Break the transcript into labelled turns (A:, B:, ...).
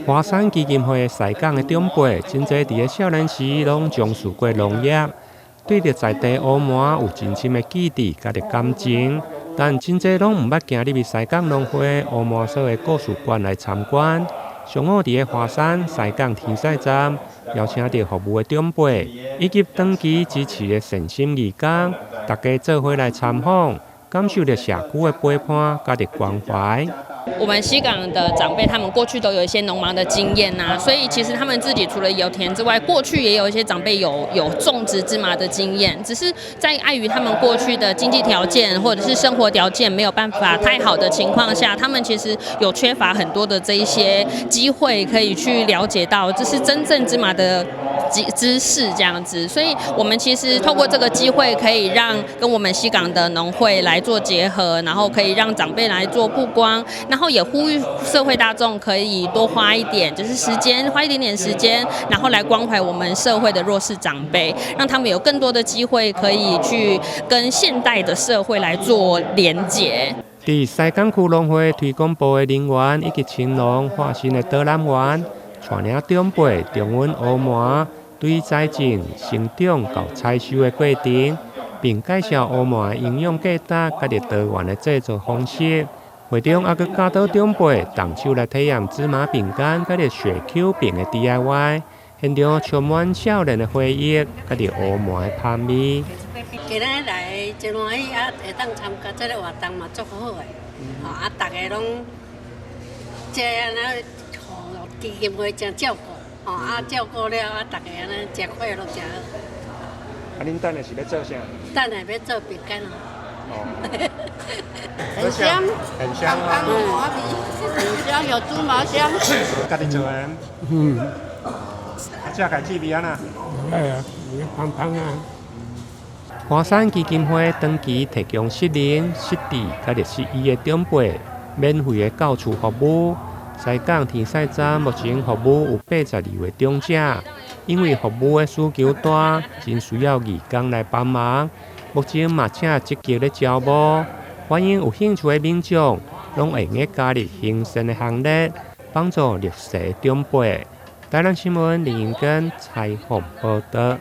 A: 華山基金會西港的長輩，真濟佇咧少年時攏從事過農業，對著在地烏麻有真深的記憶佮著感情。但真濟攏毋捌行入去西港農會烏麻所的故事館來參觀。上午佇咧華山西港天使站，邀請著服務的長輩以及長期支持的善心義工，大家做伙來參訪，感受著社區的陪伴佮著關懷。
B: 我們西港的長輩，他們過去都有一些農忙的經驗吶，所以其實他們自己除了有田之外，過去也有一些長輩有種植芝麻的經驗，只是在礙於他們過去的經濟條件或者是生活條件沒有辦法太好的情況下，他們其實有缺乏很多的這一些機會可以去了解到，這是真正芝麻的知識這樣子，所以我們其實透過這個機會，可以讓跟我們西港的農會來做結合，然後可以讓長輩來做曝光，然後也呼籲社會大眾可以多花一點，就是時間，花一點點時間，然後來關懷我們社會的弱勢長輩，讓他們有更多的機會可以去跟現代的社會來做連結。
A: 佇西港區農會推廣部的人員以及青農化身的導覽員，帶領長輩重溫烏麻對栽種、生長到採收的過程，並介紹烏麻的營養價值佮著多元的製作方式。會中猶閣教導長輩動手來體驗芝麻餅乾佮著雪 Q 餅的 DIY，現場充滿少年的回憶佮著烏麻的香味。
C: 今仔日來真歡喜啊，會當參加這个活動嘛，足好的，吼啊，逐个攏這按呢，予基金會誠照顧，吼啊照顧了啊，逐个按呢誠快樂誠好。
A: 啊，恁等下是欲做啥？
C: 等下欲做餅乾哦。
A: 哦。
D: 很香，
A: 很香啊！
D: 很香，有芝麻香。
A: 家己做的。
E: 嗯。
A: 啊，食起滋味按怎？
E: 哎呀，香香啊！
A: 華山基金會長期提供失能、失智佮著失醫的長輩免費的到厝服務。西港天使站目前服務有82位長者，因為服務的需求大，真需要義工來幫忙。目前嘛正積極咧招募，歡迎有興趣的民眾，攏會用得加入行善的行列，幫助弱勢長輩。台南新聞林英根採訪報導。